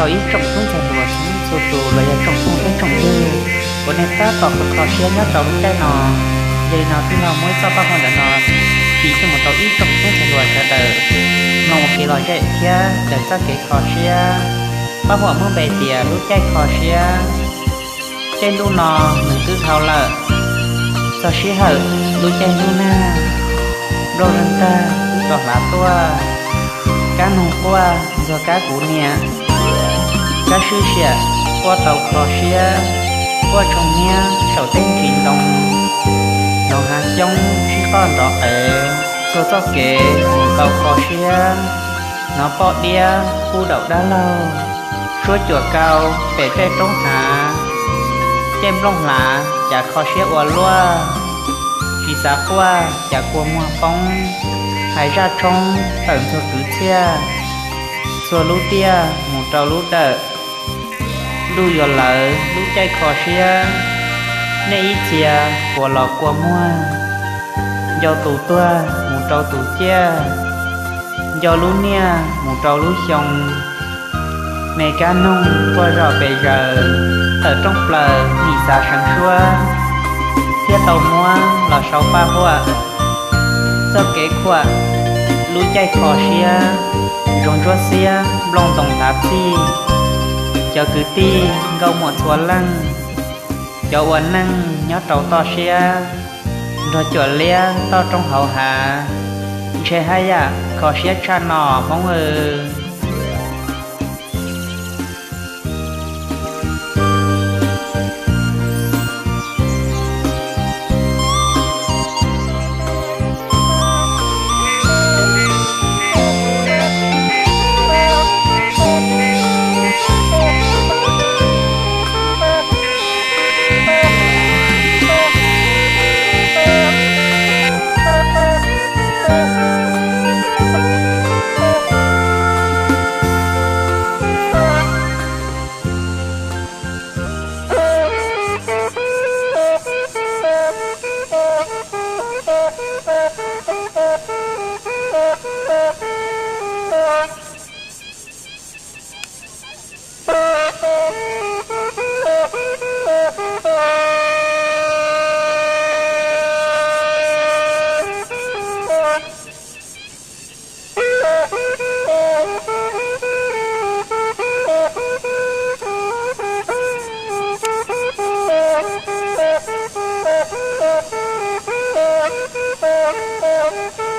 Rau ib tsoom tub ntxhais hluas txhua tus los yog tsoom phooj ywg tsoom ywg uas nej tab tom kho siab nyob rau lub caij no. Yog li no tij laug muab ib txoj paj huam ntawm no piv tuaj mus rau ib tsoom tub ntxhais hluas sawv daws mloog ua kev lom zem thiab daws txoj kev kho siab. Paj huam muaj npe tias lub caij kho siab. Caij ntuj no nws twb dhau lawm, txog sij hawm lub caij ntuj nag, nplooj zeeg tag twb rov hlav tuaj, kab noog quaj ntxuag kab kuv niam, kab swb siam quaj tau kho siab, quaj tshoo niab saum tej ntsis ntoo, hnov hav xyoob sib qoj nrov qev, txhua txoj kev mus tau kho siab, hnov poj diab hu daum dab laug, suab cuam kau pem tej roob hav, caij nplooj hlav cas kho siab ua luaj, tsis xav quaj cas kua muag poob, hais zaj tshoob tawm ntxuag kwv txhiaj, txhua lub tiaj mus rau lub dawm. Ntuj yuav lawv lub caij kho siab, nej ib txhia puas los kua muag, nco tus tuag mus rau tus ciaj, nco lub niaj mus rau lub xyoo, me kab noog quaj zom pes zaws, tawm rooj plaws nim xav seev suab, thiab tau muab los sau paj huam. Txoj kev khuam lub caij kho siab, zoo ntsuab xiab nplooj ntoos hlav txhij, cov kwv tij nkauj muam txhua leej, cov ua neej nyob rau toj siab, nrog cuam liab toj roob hauv hav, ntshe haj yam kho siab tshaj no Hmoob aw.